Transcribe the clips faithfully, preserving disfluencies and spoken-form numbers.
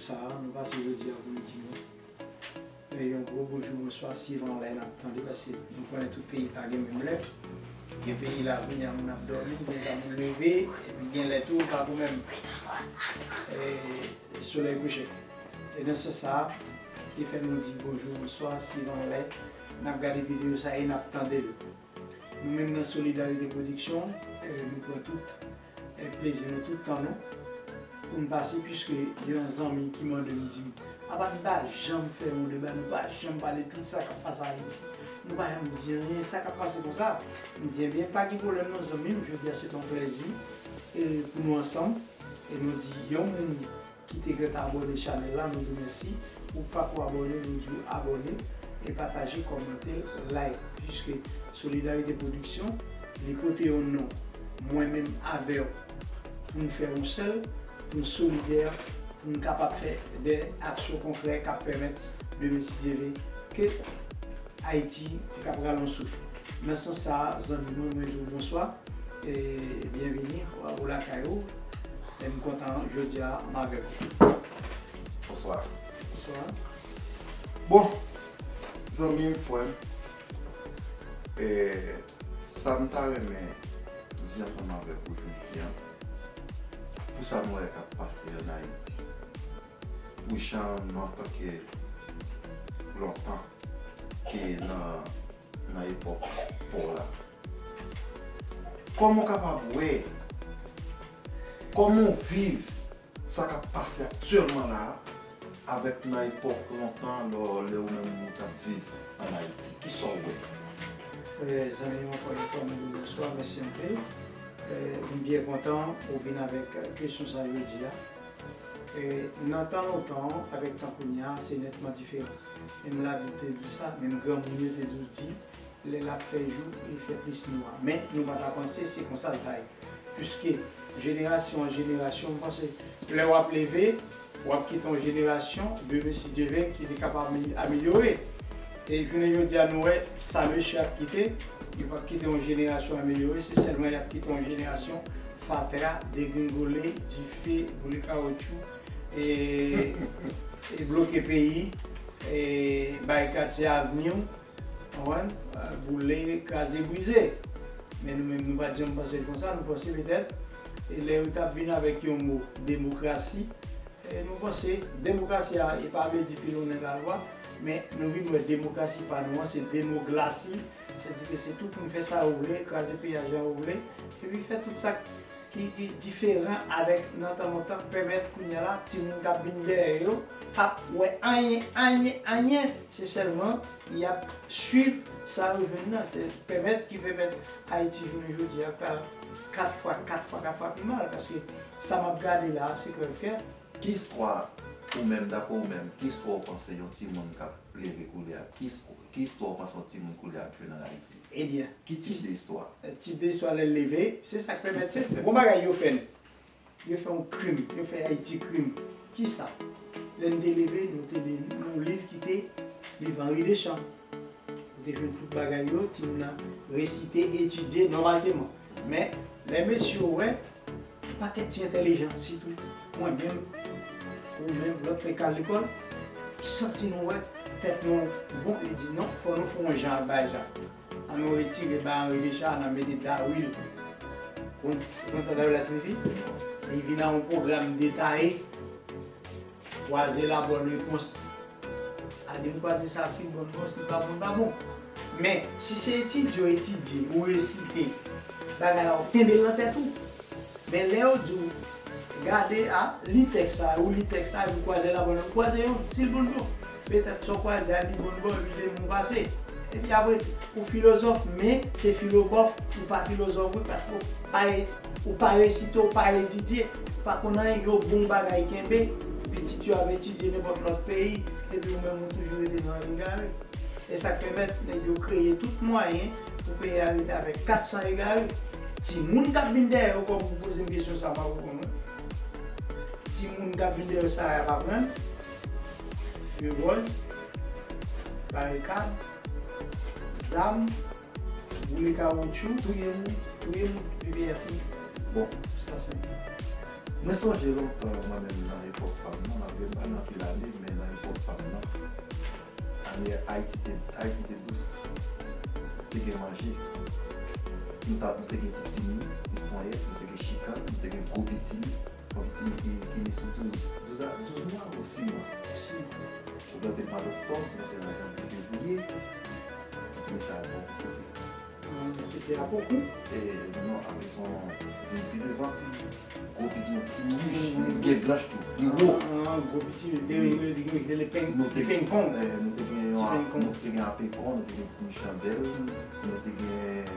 Sa, nou pase jodi a pou nou di nou, e, yon gwo bonjou, bonswa, swivan lè n ap tande, paske nou konnen tout peyi pa gen menm lè. Gen peyi la, kounye a, moun ap dòmi, gen lè moun leve, epi gen lè tou, pa pou menm, e, solèy kouche. E nan sans sa a, ki fè nou di bonjou, bonswa, swivan lè n ap gade videyo sa a e n ap tande l. Nou menm nan Solidarité Production, e, nou pran tout, e, plezi nou, tout tan nou pou n pase, piske gen yon zanmi ki mande m, di m, "Apa nou pa janm fè yon deba, nou pa janm pale tout sa k ap pase Ayiti. Nou pa janm di anyen, sa k ap pase konsa?" M di, "Ebyen, pa gen pwoblèm non, zanmi m, jodi a se t yon plezi, e, pou nou ansanm." E nou di, yon moun ki te gentan abòne chanèl la, nou di w mèsi. Ou pako abòne, nou di w abòne, e pataje, kòmante, like, piske Solidarité Production, li pote yon non, mwen menm avè w, pou n fè yon sèl, pou n solidè, pou n kapab fè de aksyon konkrè k ap pèmèt demen, si Dye vle, ke Ayiti te ka pral yon souf. Nan sans sa a, zanmi nou, mwen di w bonswa, e byenveni, ou lakay ou, e m kontan jodi a, m avèk ou. Bonswa. Bonswa. Bon, zanmi m, frè m, e, sa m ta renmen di ansanm avèk ou jodi a, pou sa nou wè k ap pase ann Ayiti, pou jan nou antanke lontan te nan, nan epòk pa w la. Kòman w kapab wè, kòman w viv sa k ap pase aktyèlman la a, avèk nan epòk lontan, lè, lè ou menm ou t ap viv ann Ayiti? Kisa w wè? E, zanmi m, ankò yon fwa, mwen di w bonswa, mèsi anpil. E, m byen kontan ou vin avèk, e, kesyon sa a jodi a. E, nan tan lontan, avèk tan kounye a, se nètman diferan. Menm Labib te di sa, menm granmoun yo te toujou di, lè l ap fè jou, li fè plis nwa. Men, nou pa ta panse se konsa l ta ye. Piske jenerasyon an jenerasyon, m panse, lè w ap leve, w ap kite yon jenerasyon, demen, si Dye vle, ki te kapab amelyore. E jounen jodi a, nou wè sa mesye ap kite, yo p ap kite yon jenerasyon amelyore, se sèlman y ap kite yon jenerasyon fatra, degringole, dife, boule kawotchou, e, e bloke peyi, e bay katye avni w, konprann? Boule, kraze, brize. Men nou menm, nou pa t janm panse l konsa, nou panse petèt, e lè yo t ap vin avèk yon mo, demokrasi, e nou panse demokrasi a, e pa vle di pilonnen lalwa, men nou vin wè demokrasi pa nou an, se demoglasi, sètadi ke se tout moun fè sa yo vle, kraze peyi a jan yo vle, epi fè tout sa k ki, ki diferan avèk nan tan lontan, k pèmèt kounye a la, timoun k ap vin dèyè yo p ap wè anyen, anyen, anyen. Se sèlman y ap swiv sa yo jwenn nan. Se pèmèt, ki pèmèt Ayiti jounen jodi a pral kat fwa, kat fwa, kat fwa pi mal, paske sa m ap gade la a, se krèvkè. Ki istwa, ou menm, daprè ou menm, ki istwa ou panse yon timoun k ap leve kounye a, ki istwa, ki istwa ou panse yon timoun kounye a ap jwenn ann Ayiti? Ebyen, ki tip de istwa? Tip de istwa lè l leve, se sa k pèmèt, se bon bagay yo fè n. Yo fè yon krim, yo fè Ayiti krim. Kisa? Lè n te leve, nou te li yon liv ki te liv Henri Deschamps. Ou te jwenn tout bagay yo, timoun nan resite, etidye nòmalman. Men, lè mesye yo wè, pakèt ti entèlijan, sitou mwen menm, ou menm, lòt lè k al lekòl, santi nou wè tèt nou bon, e di non, fò nou fè yon jan ak bagay sa. Ann nou retire bagay Henri Deschamps, ann mete Darwil. Konn, konn sa Darwil la siyifi? Li vin ak yon pwogram detaye. Kwaze la bòn repons. A di m kwaze sa si l bon bon, si l pa bon l pa bon. Men, si se etidye w etidye, ou resite bagay la, ou kenbe l nan tèt ou. Men lè yo di w, gade a, li tèks sa, ou li tèks sa, epi kwaze la bòn, ou kwaze yon, si l bon bon. Petèt sa w kwaze a, li bon bon, li te bon pase. Epi apre, ou filozòf, men se filobòf, ou pa filozòf vre, paske ou pa, ou pa resite, ou pa etidye, ou pa konn anyen, yo bon bagay kenbe, pitit yo ap etidye nenpòt lòt peyi, epi ou menm ou toujou rete nan egare. E sa k pèmèt nèg yo kreye tout mwayen pou peyi a rete avèk kat san egare. Timoun k ap vin dèyè yo, kòm ou poze m kesyon sa, m pa konprann, wi. Timoun k ap vin dèyè yo, sa y ap aprann? Fye wòz, barikad, zam, boule kawotchou, touye moun, touye moun, P P F, wi. Bon, sa senp. Mwen sonje lontan, mwen menm nan epòk pa m nan, malgre m pa gen anpil ane, men nan epòk pa m nan, ane Ayiti te, Ayiti te dous, te gen manje. Nou ta, nou te gen pitimi, nou ponyèt, nou te gen chikann, nou te gen gwo pitimi. Yon pitimi ki, ki ne sou douz, douz a, douz mwa ou sis mwa. Sis mwa. Ou plante mwa doktòb, kòmanse nan janvye, fevriye, pitimi sa a bon. Se te apre kou? E, non, apre ton, vin pi devan, gwo pitimi ki wouj, li gen blanch tou, li wo. Ah, gwo pitimi, li te, li te, li te, li peng, nou te, li peng kong. Eh, nou te gen yon, ti peng kong. Nou te gen apekon, nou te gen pitimi chandèl, nou te gen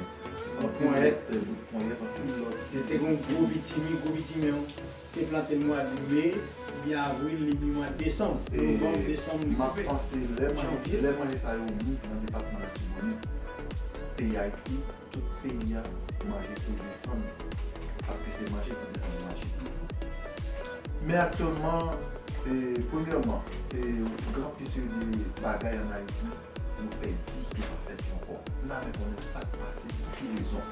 anpil lòt, eh, bout ponyèt, anpil lòt. Te, te gen gwo pitimi, gwo pitimi, non. Te plante mwa me, li avril, li mi mwa desanm. Novanm, desanm, li koupe. M ap panse lè manje, lè manje sa yo mi nan depatman Latibonit, peyi Ayiti, tout peyi a, manje tou desann. Paske se manje ki desann manje. Men aktyèlman, e, premyèman, e, gen anpil seri de bagay ann Ayiti, nou pèdi, ki pa fèt ankò. M ta renmen konnen sa k pase, pou ki rezon.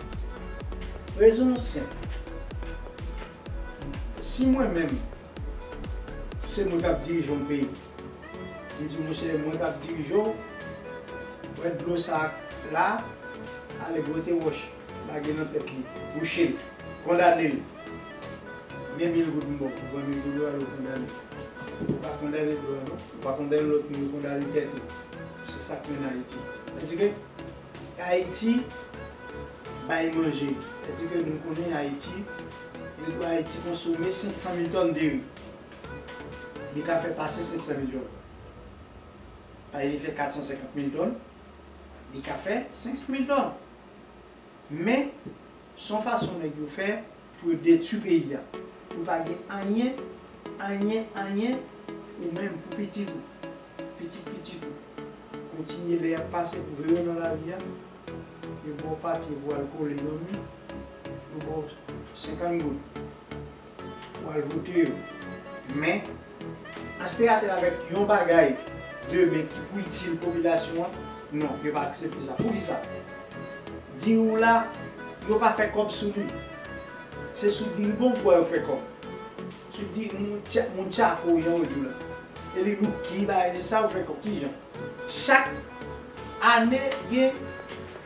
Rezon an senp. Si mwen menm, se mwen k ap dirije yon peyi, m di, monchè, mwen k ap dirije w, wè dlo sa a la, ale gwote wòch, lage nan tèt li, bouche l, kondane l. Men mil goud m ba w, ou pran mil goud ou ale ou kondane l. Ou pa kondane dlo a non, ou pa kondane lòt moun, ou kondane tèt ou. Se sa k mennen Ayiti. Sa di ke Ayiti bay manje. Sa di ke nou konnen Ayiti, yo di Ayiti konsome senk san mil tòn diri. Li ka fè pase senk san mil tòn. Paske li fè kat san senkant mil tòn, li ka fè senk san mil tòn. Men, se yon fason nèg yo fè pou yo detwi peyi a. Pou pa gen anyen, anyen, anyen, ou menm pou pitit ou, pitit pitit ou. Kontinye lè y ap pase pou veye yo nan lari a, yo ba w papye pou w al kole nan mi, yo ba w senkant goud pou al vote yo. Men, ansteyate avèk yon bagay demen ki pou itil popilasyon an, non, yo pa aksepte sa. Poukisa? Diri w la, yo pa fè kòb sou li. Se sou diri bon gou a yo fè kòb. Sou diri moun tcha-, moun tchako, jan yo di w la. E li louk ki bagay, se sa yo fè kòb, kijan? Chak ane, gen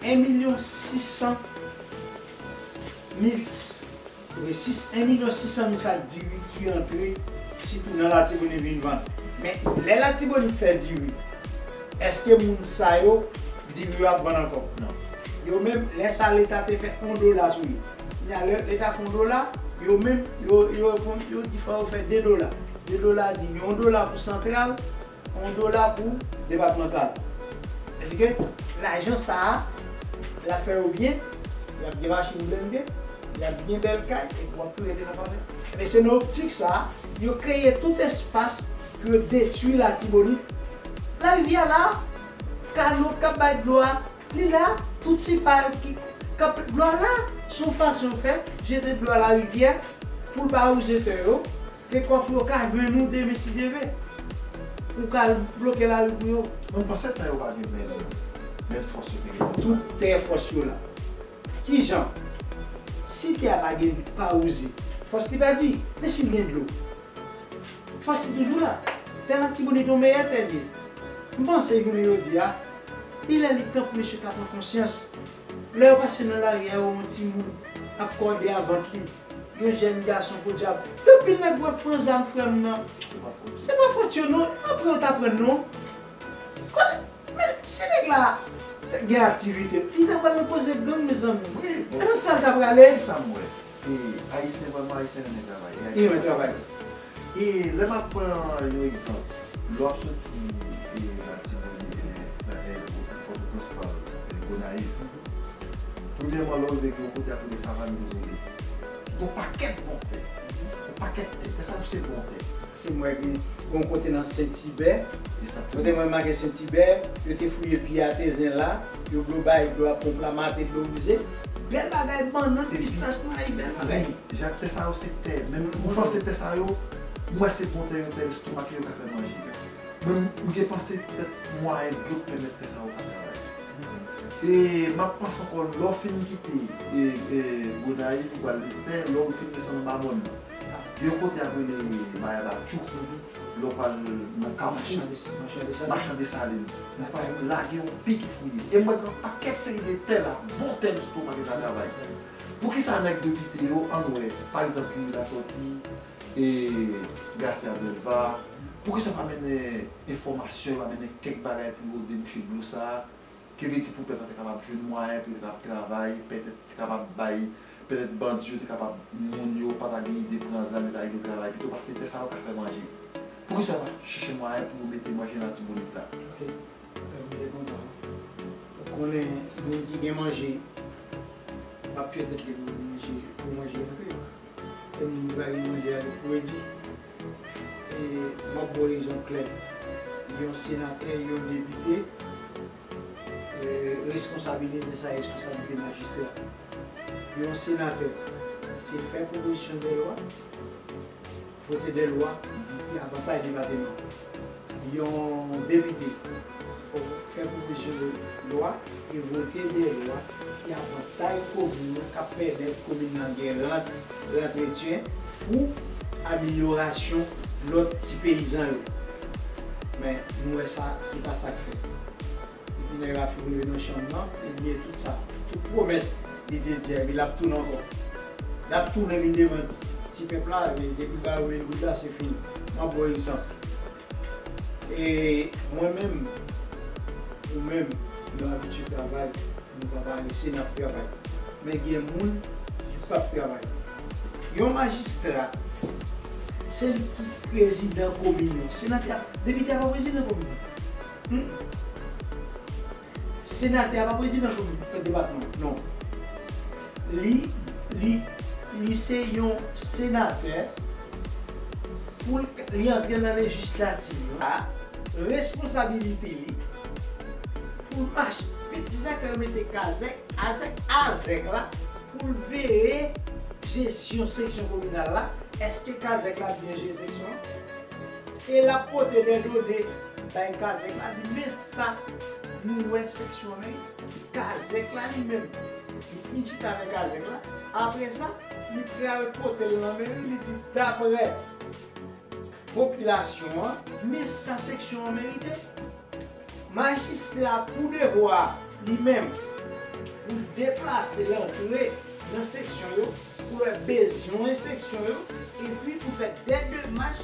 en milyon sis san mil, sis, en milyon sis san mil sak diri ki rantre, sitou nan Latibonit vin vann. Men, lè Latibonit fè diri, èske moun sa yo, diri yo ap vann ankò? Non. Yo menm, lè sa Leta te fè yon dola sou li. Kounye a, lè Leta fè yon dola, yo menm, yo, yo, yo di fò yo fè de dola. De dola di yon dola pou santral, yon dola pou depatmantal. Sètadi ke lajan sa a, l ap fè yo byen, y ap gen machin blende, y ap gen bèl kay, epi w ap tou rete nan pavè. Men se nan optik sa a, yo kreye tout espas pou yo detwi Latibonit. Larivyè la, kanal k ap bay dlo a, li la, tout sipa yo ki k ap, dlo a la, se yon fason yo fè jete dlo a larivyè pou l pa wouze tè yo. Gen kòb pou yo ka jwenn ou demen si Dye vle. Ou ka bloke lari pou yo. Mwen panse tè yo pa gen menm, menm fòs yo te gen lontan. Tout tè fòs yo la. Kijan? Si tè a pa gen, pa wouze, fòs li pèdi. Men si l gen dlo, fòs li toujou la. Tè Latibonit yon meyè tè li ye. M panse jounen jodi a, li lè li tan pou mesye ta pran konsyans. Lè yo pase nan lari a, yo wè yon timoun ap kòde a vant li. Yon jèn gason, podyab. Anpil nèg w ap pran zam, frè m nan. Se pa fòt yo non, apre yo t aprann non. Kote, men, si nèg la gen aktivite, li ta pral nan koze gang, mezanmi. Wi, bon. E nan sa l ta prale? Sa m wè. E, Ayisyen, vrèman, Ayisyen renmen travay. E Ayisyen renmen travay. E lè m ap pran yon egzanp, lè w ap soti, e, Latibonit, e, nan, e, Pòtoprens, pral, e, Gonayiv, premyèman, lè w rive gen yon kote ap rele Savann Dezole, ki gen yon pakèt bon tè. Yon pakèt tè. Tè sa yo se bon tè. Se mwen gen yon kote nan Sentibè. Kote mwen make Sentibè, yo te fouye pi atezen la, yo dlo bay dlo a ponp la, mate dlo rize. Bèl bagay, bannann, pistach, mayi, bèl bagay. Wi, tè sa yo se tè. Men m panse tè sa yo, m wè se bon tè, yon tè lestomak yo ka fè manje. Men m gen panse petèt mwayen dlo k pèmèt tè sa yo ka travay. E m ap panse ankò, lè w fin kite, e, e, Gonayiv, ou pral Lestè, lè w fin desann anba mòn nan. Gen yon kote ap rele Mayabachou. Lè w pral nan Kafou, Machan Desalin. Ou pase la gen yon pi ki fouye. E m wè gen yon pakèt seri de tè la, bon tè sou tou pa gen sa travay. Poukisa nèg depite yo, ann wè, pa egzanp, Youri Latortue, e Garcia Delva, poukisa yo pa mennen enfòmasyon, yo pa mennen kèk bagay pou yo debouche dlo sa a? Ki vle di pou pèp la te kapab jwenn mwayen pou yo te kapab travay, petèt te kapab bay, petèt bandi yo te kapab, moun yo pa ta gen ide pran zam, yo ta regle travay pito, paske tè sa yo ka fè manje. Poukisa yo pa chèche mwayen pou yo mete manje nan Latibonit la? Ok. Mwen te kontan. Ou konnen, moun ki gen manje, p ap tchwe tèt li pou manje, pou manje antre. E moun ki pa gen manje a, li pou redi. E m ap ba w egzanp klè. Yon senatè, yon depite, e, responsabilite sa, responsabilite majistra. Yon senatè, se fè pwopozisyon de lwa, vote de lwa ki avantay depatman. Yon depite fè pwopozisyon de lwa e vote de lwa ki avantay komin nan, k ap pèmèt komin nan gen rant, rantretyen pou amelyorasyon lòt ti peyizan yo. Men, nou wè sa, se pa sa k fèt. Epi nèg la fin rive nan chanm nan, li bliye tout sa. Tout pwomès li te di a, epi l ap tounen ankò. L ap tounen vin devan ti pèp la, men depi ba yo mil goud la, se fini. M ap ba w egzanp. E mwen menm, ou menm, nou abitye travay, nou pa parese, n ap travay. Men gen moun ki p ap travay. Yon majistra, se li ki prezidan komin nan. Senatè a, depite a pa prezidan komin nan. Hmm? Senatè a pa prezidan komin, depatman, non. Li, li, li se yon senatè pou l, li antre nan lejislatif la. Responsabilite li pou l mache. Se sa k fè yo mete kazèk, azèk, azèk la pou l veye jesyon seksyon kominal la. Èske kazèk la ap byen jere seksyon an? E l ap pote de done bay kazèk la, di, men sa nou wè seksyon an, men kazèk la li menm. Li fin chita avèk kazèk la. Apre sa, li pral pote l nan meri, li di, daprè popilasyon an, men sa seksyon an merite. Majistra pou devwa li menm pou deplase l antre nan seksyon yo, pou wè bezwen seksyon yo, epi pou fè dè demach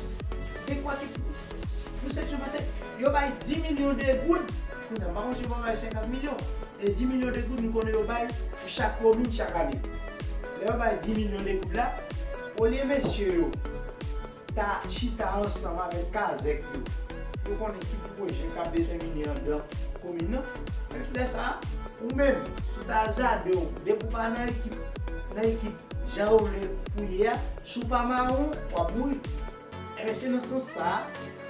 dekwa ki pou seksyon, paske yo bay dis milyon de goud, kounye a, m pa konn si yo pa bay senkant milyon, e dis milyon de goud, m konnen yo bay pou chak komin chak ane. Lè yo bay dis milyon de goud la, olye mesye yo ta chita ansanm avèk kazèk yo. Yo konnen ki pwojè k ap detèmine anndan komin nan. Men lè sa a, ou menm, si w ta azade w, depi w pa nan ekip, nan ekip jan yo vle pou ye a, si w pa mawon, w ap mouri. Ebyen, se nan sans sa a,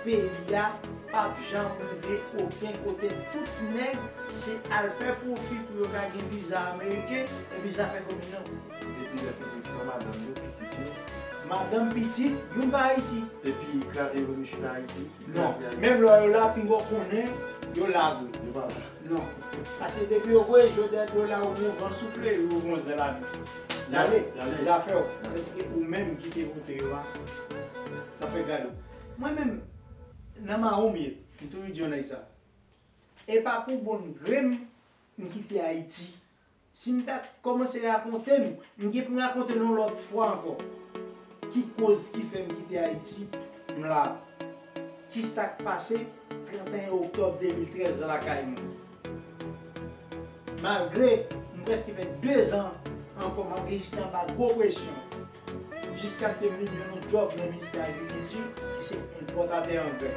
peyi a p ap janm rive okenn kote. Tout nèg, se al fè pwofi pou yo ka gen viza ameriken, epi zafè komin nan. Epi lè fini pran madanm yo, pitit yo. Madanm, pitit, youn pa Ayiti. Epi kraze yo vin chita Ayiti. Non, menm lè yo la, pinga w konnen yo la vre. Yo pa la. Non. Paske depi yo voye je w dèyè do la, ou yon van soufle, yo yon zèl ale. Y ale, y ale. Zafè w. Y ale. Sètadi ke ou menm ki te vote yo a, sa fè gade w. Mwen menm, nan mawon m ye, m toujou di yon nèg sa. E pa pou bon gre m, m kite Ayiti. Si m ta kòmanse rakonte nou, m gen pou m rakonte nou yon lòt fwa ankò. Ki koz ki fè m kite Ayiti, m la. Ki sa k pase trannteyen oktòb de mil trèz la lakay mwen. Malgre m prèske fè dezan ankò m ap reziste anba gwo presyon, jiskaske m vin jwenn yon djòb nan ministè agrikilti, ki se enpòtatè angrè.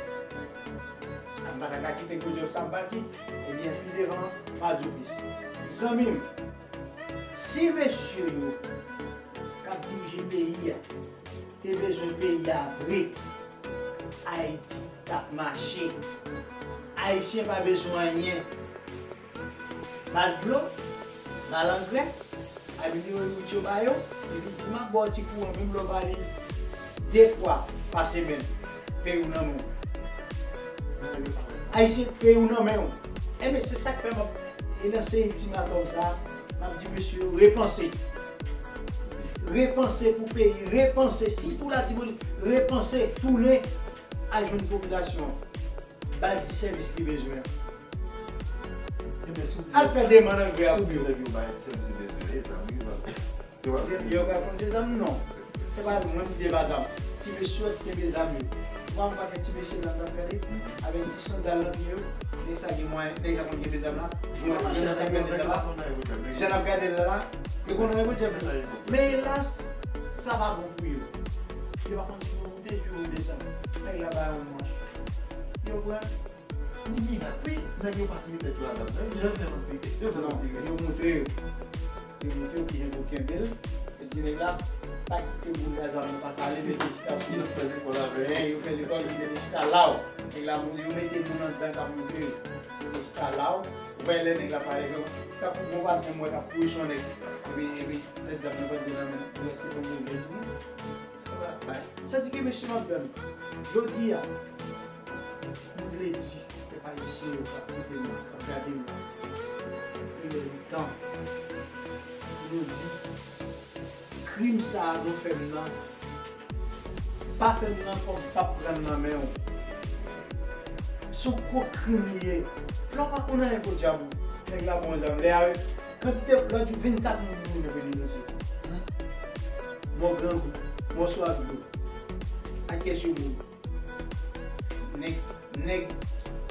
A, m pa ta ka kite gwo djòb sa m pati, ebyen, pi devan, m a di w plis. Zanmi m, si mesye yo k ap dirije peyi a te bezwen peyi a vre, Ayiti t ap mache. Ayisyen pa bezwen anyen. Ba l dlo, ba l angrè, amelyore wout yo ba yo, epi di m ap ba w ti kouran, menm lè w ba li de fwa pa semèn, peye w nan men w. Ayisyen peye w nan men w. Enben, se sa k fè m ap lanse iltimatòm sa a, m ap di mesye yo repanse. repanse pou peyi, repanse, sitou Latibonit, repanse, tounen al jwenn popilasyon an, ba l ti sèvis li bezwen an. Al fè demann angrè a pou yo. Yo, yo ka konn se zam, non. Se pa mwen ki te ba zam. Ti mesye yo ki te ba zam yo. Ou pa wè yon pakèt ti mesye la k ap gade avèk ti sandal nan pye yo. Nèg sa gen mwayen, nèg sa konn kenbe zam la. Jan n ap gade l la, jan n ap gade l la, yo konn Uncle Jeff. Men elas, sa pa bon pou yo. Yo pa konn si yo moute, si yo desann. Nèg la ba yo yon manch. Yo pran. Li mirak, wi, nèg yo pa touye tèt yo a zam nan, wi, jan yo fè vant tire, yo fè vant tire. Yo montre yo. Yo montre yo kijan pou kenbe l. Yo di nèg la, pa kite boul la zam nan pase ale, mete chita sou li. Yo fè lekòl avè l. Yo fè lekòl, li mete chita la w. Nèg la, yo mete moun anndan k ap montre yo. Yo mete chita la w. Ou wè lè nèg la pale, yo, tankou bon patnè m wè k ap kouri sou yon nèg. Epi, epi, tèt zam nan pèdi nan men l. Yo reste yon move timoun. Sa di ke mesye m ap tann. Jodi a, m vle di, pèp ayisyen yo k ap koute m la, k ap gade m la, il est temps pou nou di, krim sa a nou fè m nan, pa fè m nan kòb, m p ap pran l nan men w. Se yon gwo krim li ye. Lè w pa konn anyen podyab ou, nèg la ba w zam. Lè a, kantite, lòt jou, vennkat moun mouri nan peyi Dayiti. Mò grangou, mò swa dlo. Ak kiyès yo mouri? Nèg, nèg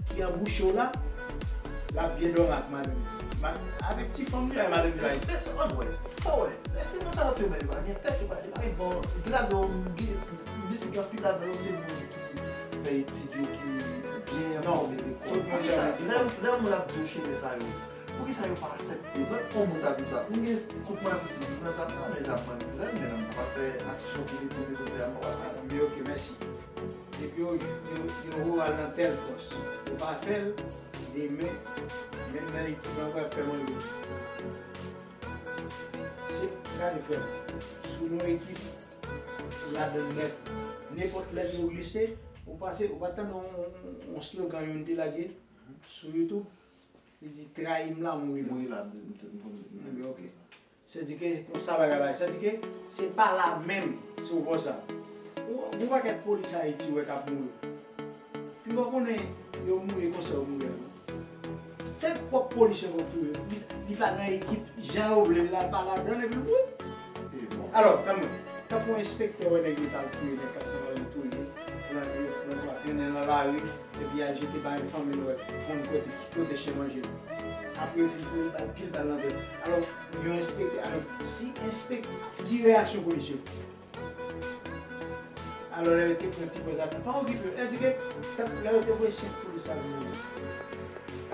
ki anbouche w la, l ap byen dòmi ak madanm li. Ma-, avèk ti fanm li, madanm li pa isit. Èske, èske, ann wè, sa w wè, èske moun sa yo te wè yo pa gen tèt, yo pa, yo pa gen bon, gen ladan yo, gen, gen, gen anpil ladan yo se moun ki fè etid yo, ki byen fòme lekòl. Poukisa, lè, lè yon moun ap di w chemen sa yo, poukisa yo pa aksepte? Mwen, kòm moun ta di sa, mwen gen kont mwen ap di, mwen zam nan, men zam mwen, mwen, men mwen pa fè aksyon ki detounen kote a, mwen pa fè. Men ok, mèsi. Epi yo, yo, yo voye w al nan tèl pòs. Ou pa fè l, demen, menm nan ekip lan pral fè manje. Se, gade frè m, si w nan ekip, ou ladann nèt, nenpòt lè yo glise, ou pase, ou pa tande yon, yon, yon slogan youn te lage sou YouTube, li di, trayi m la, mouri la. Mouri la, m te, m te, m te, m te, m te, ok. Sètadi ke konsa bagay la ye. Sètadi ke se pa la menm, si w wè sa. Ou, gon pakèt polis Ayiti ou wè k ap mouri. Pinga w konnen yo mouri konsa yo mouri a non. Se pwòp polis yo k ap touye. Li, li pa nan ekip jan yo vle l la, l pa ladan l epi l mouri. Alò, tann mwen. Tankou yon enspektè wè nèg li t al touye nèg kat san yo touye, pran, pran, pran, trennen nan lari. Epi al jete bay yon fanmi l wè, konn kote, ki kote chen manje l. Apre yo fin touye l bal, pil bal nan tèt. Alò, yon enspektè, alò, si enspek-, ki reyaksyon polis yo? Alò, lè yo te pran ti pòz la, pa okipe yo. Sètadi ke, lè yo te voye senk polis al mouri,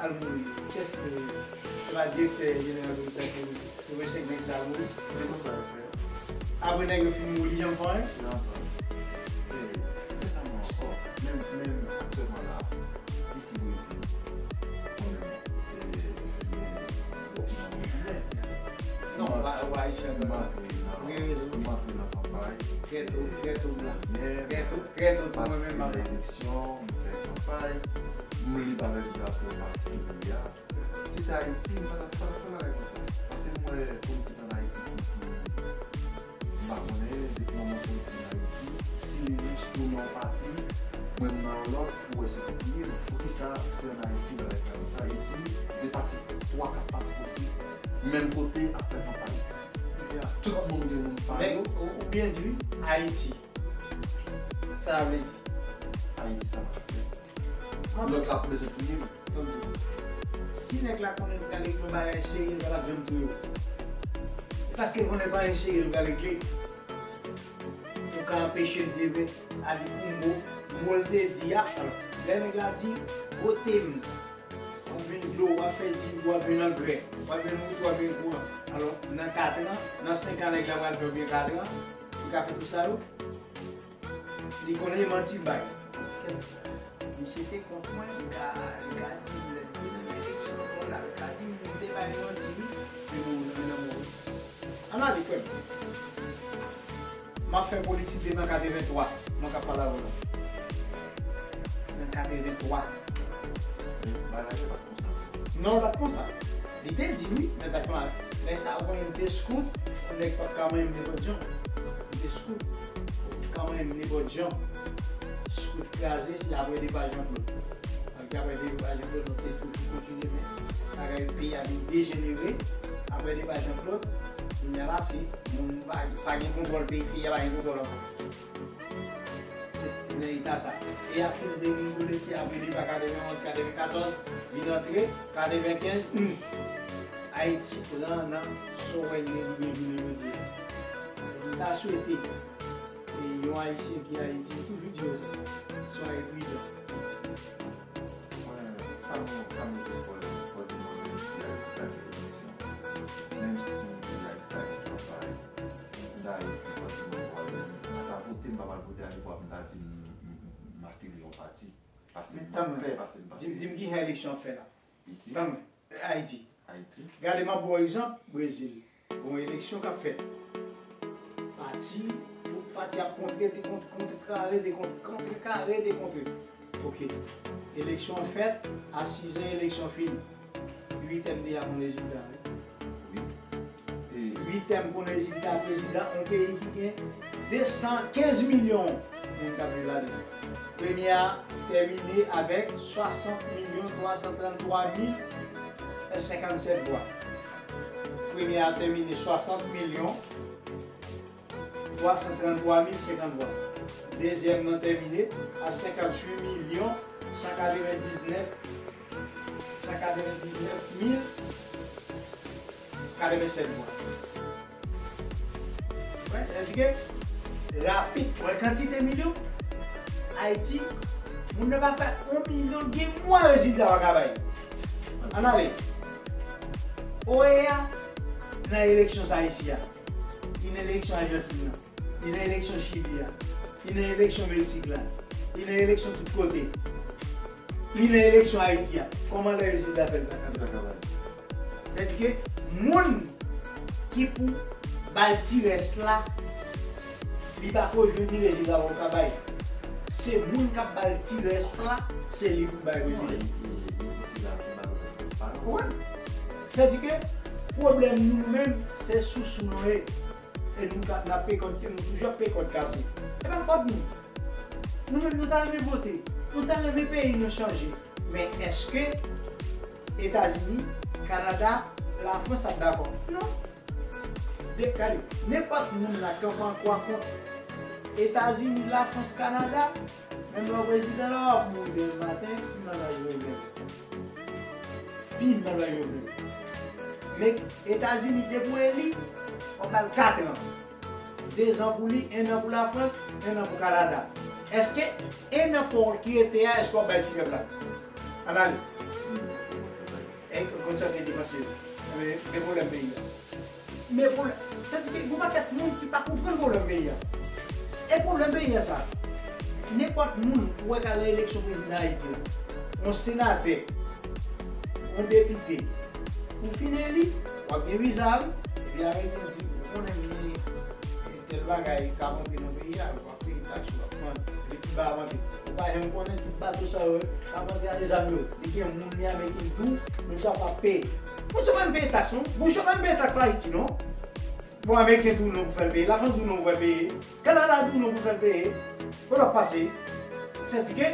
al mouri, kiyès ki te mouri? Se pa direktè jeneral polis la ki te mouri? Yo voye senk nèg sa mouri. Se konsa yo fè. Apre nèg yo fin mouri, li janm fè anyen? Li janm fè anyen. E, se rèsaman ankò, menm, menm aktyèlman la, isi Brezil, mwen menm, e, e, opinyon brezilyen. Non, pa, pa ayisyen. M antre nan, m antre nan kanpay, e, trè to, trè to, trè to, trè to, mwen menm, m antre nan eleksyon, m fè kanpay, m lib avèk drapo pati ke m ye a. Si se Ayiti, m pa t ap, pa t ap fè bagay konsa. Paske m wè politik ann Ayiti ki, ki, m pa konnen, depi moman politik ann Ayiti, si li jis tounen yon pati, mwen m nan yon lòt, ou wè se konpliye. Poukisa se ann Ayiti bagay sa yo konsa? Isi, de pati, twa, kat pati politik, menm kote ap fè kanpay. Tout moun gen moun pa yo. Men ou, ou byen di wi, Ayiti. Sa vle di? Ayiti sa pa fè. Lòt la ap bezwen touye m. Tande. Si nèg la konnen l pral regle yon bagay serye, l pa t ap janm touye w. E paske l konnen pa anyen serye l pral regle. Ou ka anpeche l demen, al di pou mo, mo l te di a. Alò, lè nèg la di, vote m. W ap jwenn dlo, w ap fè di, w ap jwenn angrè, w ap jwenn wout, w ap jwenn kouran. Alò, nan kat an, nan senk an, nèg la pral fè oubyen kat an, li ka fè tout sa yo. Li konnen e manti l bay. Misye te kont mwen, li ka, li ka di, lè l vin nan eleksyon ankò la, li ka di, m te bay manti wi, li mouri nan men nan mouri. Ann ale, frè m. M ap fè politik depi an katrevenntwa, mwen k ap pale avè w la. Nan katrevenntwa. Men bagay yo pa t konsa. Non, l pa t konsa. Li te di wi, men l pa t konsa. Lè sa a, ou konnen m te scout, Yon nèg p ap ka manyen m nenpòt jan. M te scout. Ou p ap ka manyen m nenpòt jan. Scout kraze, se apre depa Jean Claude. Apre depa Jean Claude, nou te toujou kontinye, men bagay peyi a vin dejenere. Apre depa Jean Claude, kounye a la, se moun pa, pa gen kontwòl peyi, peyi a pa gen kontwòl ankò. Se nan eta sa. E ap fin degringole, se apre depa katrevenn onz, katrevenn katòz, vin antre, katrevenkenz, hmm. Ayiti pran nan sa w wè li rive jounen jodi a. E m ta swete, e yon Ayisyen ki Ayiti, m toujou di yo sa, swa e pridan. Mwen, sa m, sa m vle fò, fò di mwen, menm si Ayiti ta gen eleksyon, menm si Ayiti ta gen kanpay, m ta Ayiti, fò di mwen, fò di mwen, m pa ta vote, m pa pral vote a, defwa m ta di m, m, m, m afilye yon pati. Pase m ap pè, pase m pase. Di m, di m ki jan eleksyon ap fèt la. Isi? Tann mwen, Ayiti. Ayiti. Gade, m ap ba w egzanp, Brezil. Gon eleksyon k ap fèt. Pati, tout pati ap kontre, de kont, kontre, kare, de kont, kontre, kare, de kontre. Ok. Eleksyon an fèt, a sizè, eleksyon fini. Uitèm deja konn rezilta, wi. Wi. E uitèm konn rezilta prezidan yon peyi ki gen de san kenz milyon moun k ap viv ladan l. Premye a tèmine avèk swasant milyon twa san tranntwa mil senkannsèt vwa. Premye a tèmine swasant milyon twa san tranntwa mil senkant vwa. Dezyèm nan tèmine a senkantuit milyon san katrevendiznèf, san katrevendiznèf mil katrevensèt vwa. Wè, sa di ke rapid, wè kantite milyon. Ayiti, moun nan pa fè yon milyon, gen mwa rezilta pa ka bay. Ann ale. O E A nan eleksyon sa isi a. Li nan eleksyon Ajantin nan. Li nan eleksyon Chili a. Li nan eleksyon Meksik la. Li nan eleksyon tout kote. Li nan eleksyon Ayiti a. Kòman lè rezilta fè l pa ka bay? Sètadi ke moun ki pou ba l ti rès la, li pa ko jwenn ni rezilta pou l ka bay. Se moun k ap ba l ti rès la, se li pou bay rezilta. Wi. Sètadi ke pwoblèm nou menm, se sousou nou ye. E nou ka, n ap peye kòd, nou toujou ap peye kòd kase. E pa fòt nou. Nou menm, nou ta renmen vote. Nou ta renmen peyi nou chanje. Men èske Etazini, Kanada, Lafrans ap dakò? Non. De, gade, nenpòt moun la k ap antre kont Etazini, Lafrans, Kanada, menm lè w prezidan la, w ap mouri demen maten, pi mal bay Jovenel. Pi mal bay Jovenel. Men Etazini, depi w eli, w ap ba l kat an. Dezan pou li, ennan pou Lafrans, ennan pou Kanada. Èske ennan pa w ki rete a, èske w ap bay ti pèp la? Ann ale. E konn sa te depanse yo. Men, men pwoblèm peyi a. Men pwoblèm, sètadi ke gon pakèt moun ki pa konprann pwoblèm peyi a. E pwoblèm peyi a sa, nenpòt moun ou wè k al nan eleksyon prezidan Ayiti la, yon senatè, yon depite, ou fin eli, w ap gen viza wi, epi ameriken di, ou konnen m gen tèl bagay k ap antre nan peyi a, w ap peye taks, w ap pran, li pi ba avan ke. Ou pa janm konnen tout bato sa yo, k ap antre a de zam yo. Li gen moun li ameriken tou, moun sa pa peye. Moun sa pa menm peye taks non. Bouch yo pa menm peye taks Ayiti non. Bon, ameriken tou non pou fè l peye. Lafrans tou non pou fè l peye. Kanada tou non pou fè l peye. Kote w ap pase? Sètadi ke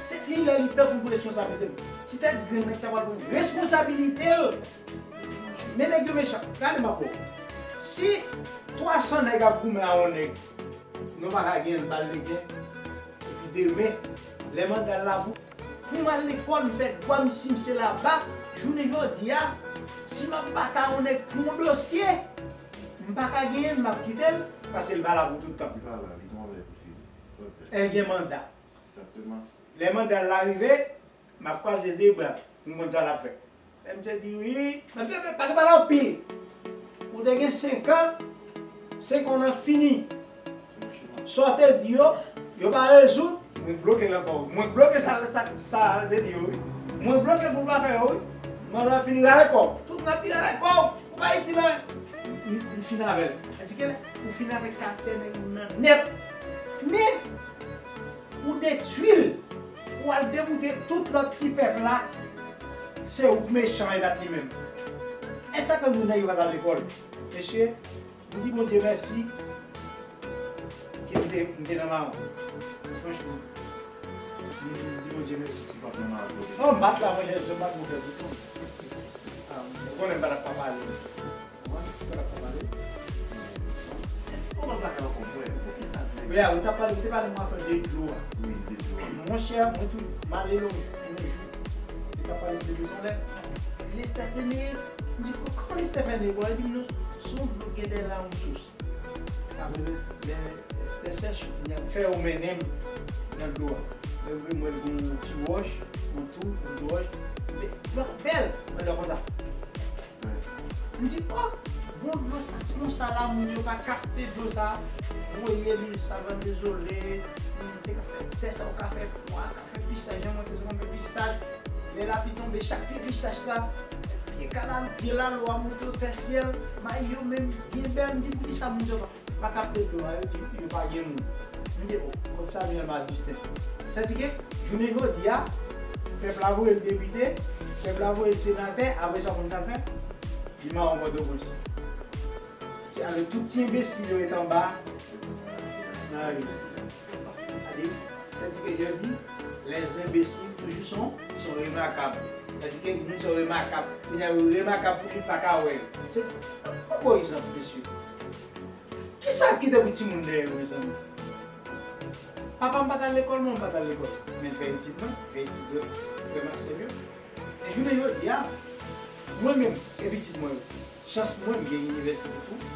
se li lè li tan pou l pran responsablite l. Ti tèt grenn nan ki ta pral pran responsablite l. Men nèg yo mechan. Gade m ap ba w. Si twa san nèg ap goumen a yon nèg, nou pa ka genyen l bal legen. Epi demen, lè manda l la bout, pou m al lekòl, m fè dwa m si m se laba, jounen jodi a, si m ap batay yon nèg pou yon dosye, m pa ka genyen l, m ap kite l, paske l pa la pou tout tan. Li pa la, li gon lè pou fini. Sa w di a. L gen manda. Egzakteman. Lè manda l la rive, m ap kwaze de bra pou m konn sa l ap fè. Lè misye di wi, misye pa te pale anpil. Ou te gen senk an, senk an nan fini. Sa w te di yo, yo pa rezoud, mwen bloke l ankò. Mwen bloke sa, sa, sa l te di yo wi. Mwen bloke l pou l pa fè yo wi. Manda fini, rale kò w. Tout moun ap di rale kò w. Ou pa itil anyen. M, m fin avè l. Sètadi ke ou fin avèk karaktè nèg moun nan nèt. Men, ou detwi l, ou al deboute tout lòt ti pèp la, se ou k mechan e pa t li menm. E sa k fè moun nèg yo pa t al lekòl. Mesye, m di Bondye mèsi ke m te, m te nan mawon. Franchman, m di Bondye mèsi. Si w pa t nan mawon, m bat la, mwen, jèn, m bat mwen fè tout tan. Ah, ou konnen m pa t ap pa pale. Ou konnen m pa t ap pa pale. Ou pa pale ankò, frè. Poukisa, frè? Wi, ou t ap pale, ou te pale mwen afè de dlo a. Wi, de dlo a. Monchè, mwen tou, m ale yon jou, yon jou. Li t ap pale de dlo, son lè. Lestè fini. M di, "Kò-, kòman Lestè fini?" Bon, li di m, "Non, se yon dlo ki gen dèyè la, yon sous." Apre, lè, lè sèch, li ap fè yo mennen m nan dlo a. Lè m vin, m wè l gen yon ti wòch, yon tou, yon ti wòch. Dlo a bèl, mwen lè konsa. M di, "Oh, bon dlo sa, konsa la, moun yo pa kapte dlo sa." Voye lil Savann Dezole, moun te ka fè tè sa, ou ka fè pwa, ka fè pistaj, jan mwen te konn fè pistaj. Lè lapli tonbe, chak pye pistaj la, pye kalalou, pye lalo a monte otè syèl, may yo menm byen bèl, m di, "Poukisa moun yo pa, pa kapte dlo a?" Yo di, "Yo pa gen moun." M di, "Oh, kot Samuel Madistin?" Sa di ke, jounen jodi a, pèp la voye l depite, pèp la voye l senatè, apre sa, ou konn sa l fè? Li mawon Pòtoprens. Se avèk tout ti enbesil yo ret anba nan lari. Gade, sa di ke yo di, les imbéciles toujours sont, sont remarquables. Sa di ke moun sa yo remakab. Kounye a, yo remakab pou li pa ka wè yo. Se yon bon egzanp, mesye. Kisa ki te pou timoun dèyè yo, mezanmi? Papa m pa t al lekòl, manman m pa t al lekòl. Men l fè etid mwen, fè etid frè m ak sè m yo. E jounen jodi a, mwen menm e pitit mwen yo, chans mwen, m gen inivèsite tou.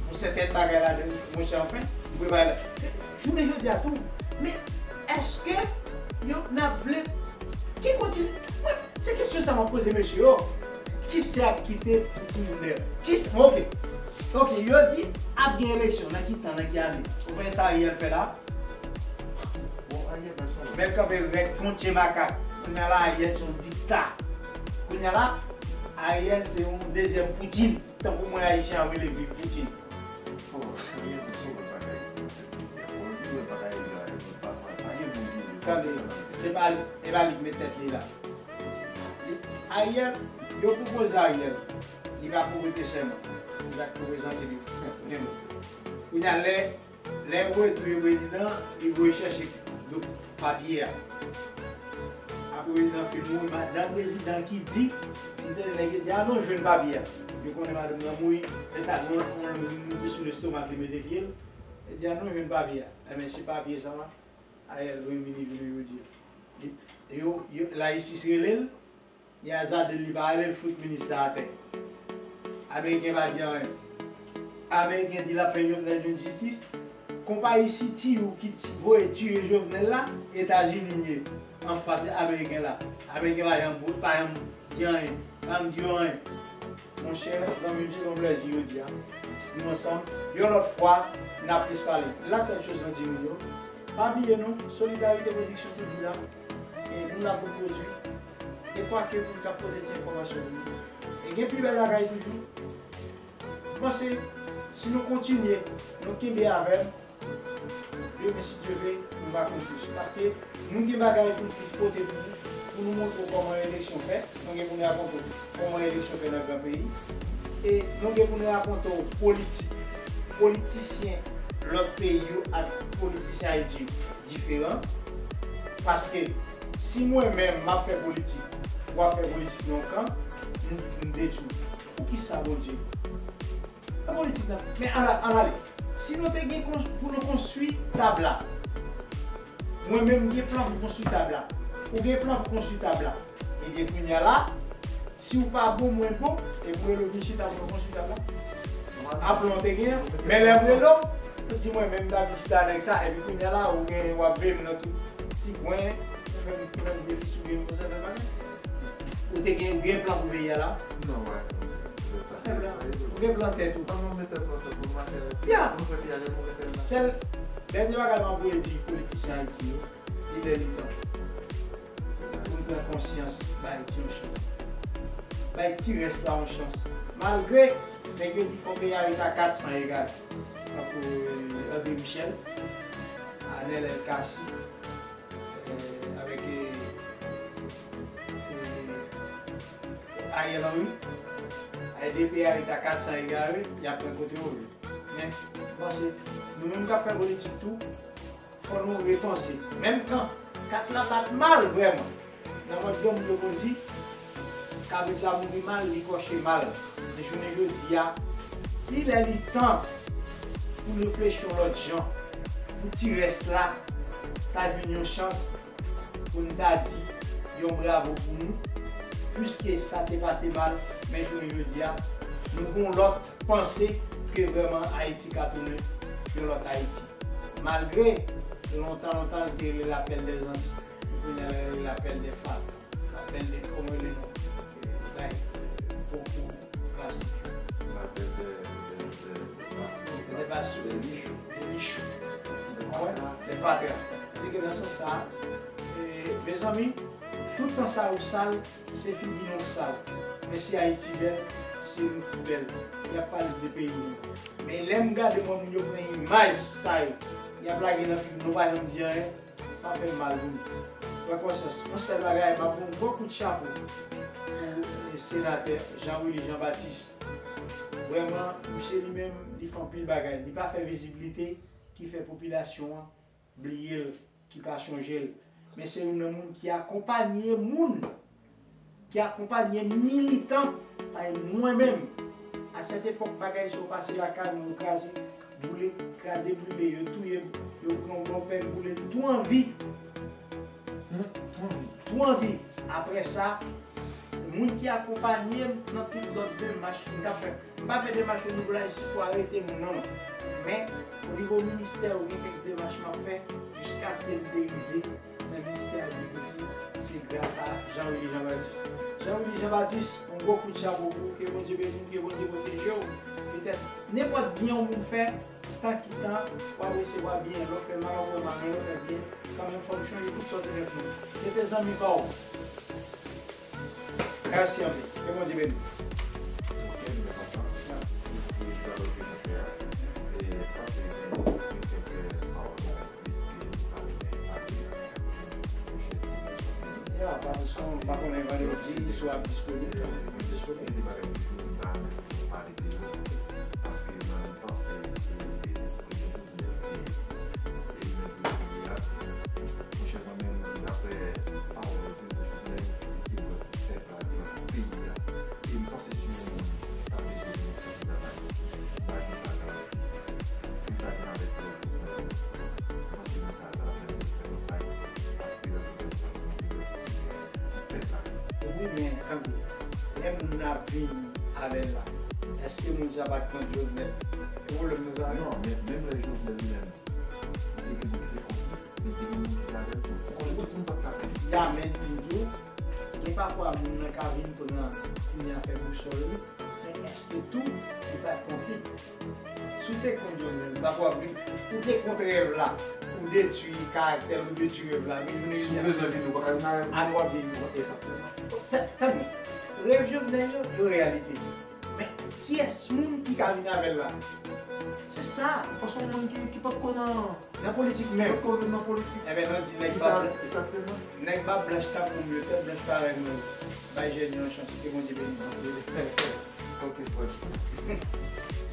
Pou sètèn bagay ladan, monchè, anfen, m prepare la. Se, jounen jodi a tou. Men, èske yo, n ap vle, ki kontinye, mwen, se kesyon sa m ap poze mesye yo. Kisa ap kite pou timoun dèyè? Kis-, bon, oke. Oke, yo di ap gen eleksyon. Nan ki tan, nan ki ane? Ou konnen sa Ariel fè la? Bon, Ariel nan son. Bèl kanpe rèd kont je makak. Kounye a la, Ariel se yon dikta. Kounye a la, Ariel se yon dezyèm Poutine. Tankou mwen, Ayisyen an rele viv Poutine. Bon, Ariel nan son bagay. Bon, li wè bagay la, pa, pa, pa gen moun ki vle. Tande, se pa li, e pa li ki met tèt li la. Li, Ariel, yo pwopoze Ariel. Li pa pou prete sèman. Li pa pou prezante li. Kounye a, lè, lè yo voye touye prezidan, li voye chèche do-, papye a. Apre prezidan fin mouri, madanm prezidan ki di, li tande nèg yo di, "A non, jwenn papye a." Yo konnen madanm nan mouri, lè sa, yon, yon lò vin moute sou lestomak li, mete pye l. Li di, "A non, jwenn papye a." Enben, se papye sa a, Ariel vin vini jounen jodi a. Li, yo, yo, la jistis rele l, li azade l, li pa rele l, fout minis la atè. Ameriken pa di anyen. Ameriken di l ap fè Jovenel jwenn jistis. Konpayi C T U ki ti-, voye tiye Jovenel la, Etazini l ye. Anfas Ameriken la. Ameriken pa janm bout, pa janm di anyen. Pa janm di yo anyen. Monchè, zanmi m, se yon plèzi jodi a. Nou ansanm. Yon lòt fwa, n ap plis pale. La sèl choz mwen di moun yo, pa bliye non, Solidarité Production toujou la. E nou la pou n pwodui. E kwake pou n ka pote ti enfòmasyon pou nou. E gen pi bèl bagay toujou. M panse, si nou kontinye, nou kenbe avè m, demen, si Dye vle, nou va konn plis. Paske nou gen bagay pou n plis pote pou nou, pou nou montre w kòman eleksyon fèt. Nou gen pou n rakonte w kòman eleksyon fèt nan gran peyi. E nou gen pou n rakonte w politik, politisyen lòt peyi yo ak politisyen Ayiti yo diferan. Paske si mwen menm m ap fè politik, w ap fè politik nan yon kan, m, m detwi w. Poukisa Bondye? Nan politik la. Men ann, ann ale. Si nou te gen kons-, pou nou konstwi tab la, mwen menm m gen plan pou konstwi tab la. Ou gen plan pou konstwi tab la. Ebyen, kounye a la, si w pa bon, mwen bon, epi w rele w vin chita pou nou konstwi tab la. A plan w te gen an. Men lè m rele w, ou di mwen menm m ta vin chita nèg sa, epi kounye a la, ou gen, w ap veye m nan tout ti kwen, ou fè m, ou fè m defis, ou gen yon sèten bagay. Ou te gen, ou gen plan pou peyi a la? Non, wè. Se sa. Ou gen plan, ou gen plan tèt ou. An, mwen met tèt mwen ansanm pou m mache avèk li. Ya. Pou nou fè peyi a lè nou refè l. Sèl dènye bagay m ap voye di politisyen Ayiti yo, li lè li tan. Pou n pran konsyans, bay Ayiti yon chans. Bay ti rès la yon chans. Malgre nèg yo di fò peyi a ret a kat san egal. Tankou, euh, André Michel, Arnel El Cassy, euh, avèk, euh, euh, Ariel Henry. L D P a ret a kat san egare, y ap pran kote yo vle. Men, m panse, nou menm k ap fè politik tou, fò nou repanse. Menm kan kat la bat mal vrèman, nan mòd granmoun yo konn di, kabrit la mouri mal, li kòche mal. Men jounen jodi a, li lè li tan pou n reflechi yon lòt jan, pou ti rès la ta jwenn yon chans pou n ta di yon bravo pou nou, piske sa te pase mal, men jounen jodi a, nou gon lòt panse ke vrèman Ayiti ka tounen yon lòt Ayiti. Malgre lontan, lontan, yo te rele l Appel des Antilles, yo kounye a yo rele l Appel des Fal, Appel des, kòman yo rele non? Bay, bon, bon, plastik. L Appel des, des, des, des Basyo. Des Basyo. Des Michou. Des Michou. Des Fatra. Des Fatra. Li gen nan sans sa, e, mezanmi, tout tan sa yo sal, se figi nou k sal. Men si Ayiti bèl, se nou ki bèl. Y ap pale de peyi nou. Men lè m gade kòman moun yo pran imaj sa yo, y ap lage nan figi nou, nou pa janm di anyen, sa fè m mal wi. Pran konsyans. Yon sèl bagay, m ap ba w yon gwo kout chapo pou, e, senatè Jean Willy Jean Baptiste. Vrèman, misye li menm, li fè anpil bagay. Li pa fè vizibilite ki fè popilasyon an bliye l, ki pa chonje l. Men se youn nan moun ki akonpanye moun, ki akonpanye militan, parèy mwen menm. A sèt epòk, bagay sa yo pase lakay mwen, yo kraze, boule, kraze, brile, yo touye m, yo pran yon bòpè, boule, tou anvi. Hmm, tou anvi. Tou anvi. Apre sa, moun ki akonpanye m nan tout lòt demach m t ap fè. M pa fè demach o nivo la isit pou arete moun, non, non. Men, o nivo ministè, yo gen kèk demach m ap fè jiskaske m te rive nan ministè agrikilti. Se gras a Jean Willy Jean Baptiste. Jean Willy Jean Baptiste, yon gwo kout chapo pou ou, ke Bondye beni w, ke Bondye pwoteje w. Petèt, nenpòt byen yon moun fè, tan ki tan, w ap resevwa byen, lè w fè mal, w ap wè mal, men lè w fè byen, kanmenm fò nou chonje tout sa w te fè pou nou. Se te zanmi pa w. Mèsi anpil. Ke Bondye beni w. Ok, m byen kontan. Ti dyalòg ke nou fè a. E, m panse gen, gen kèk pawòl plis ke nou ta renmen pale pou pwochen ti. Ya, pa bezwen, m pa konnen vandredi si w ap disponib. E, m disponib. Gen de bagay toujou m ta renmen pale de yo. Paske nan mitan se, e, premye jou. E, e, e, e, monchè, mwen menm, daprè pawòl Prezidan Jovenel, li te wè pou pèp la, li te wè pou peyi a. E m panse si yon moun ta bezwen vin prezidan Ayiti, bagay sa garanti. Si l ta vin avèk Prezidan Jovenel, m panse moun sa a ta pèmèt fè yon bagay, paske l ap fè yon bagay pou pèp la. Wi, men, tankou, lè moun nan ap vini avè l la, èske moun sa pa t kont Jovenel? Se pwoblèm nan sa. Non, men menm lè Jovenel li menm, li te gen moun ki te kont li, men te gen moun ki te avè l tou. Ou konnen tout moun pa t ka kont li. Ya, men m di w, gen pafwa moun nan ka vin pran kounye a fè bousòl li, men èske tou li pa t kont li? Si w te kont Jovenel, m pa kwè w ap vin. Ou te kont rèv la, ou detwi karaktè l, ou detwi rèv la, men jounen jodi a, si w bezwen vini, ou pa ka vin avè l. Ann w ap vini. Egzakteman. Se, tande, rèv Jovenel yo, yo reyalite. Men kiyès moun ki ka vin avè l la? Se sa. Fò se yon moun ki, ki potko nan, nan politik menm. Potko vin nan politik. Enben, nou di nèg bab, egzakteman, nèg bab blanch tankou m yo, tèt blanch parèy mwen yo. Bay jèn yo yon chans, ke Bondye beni nou. Ok, frè.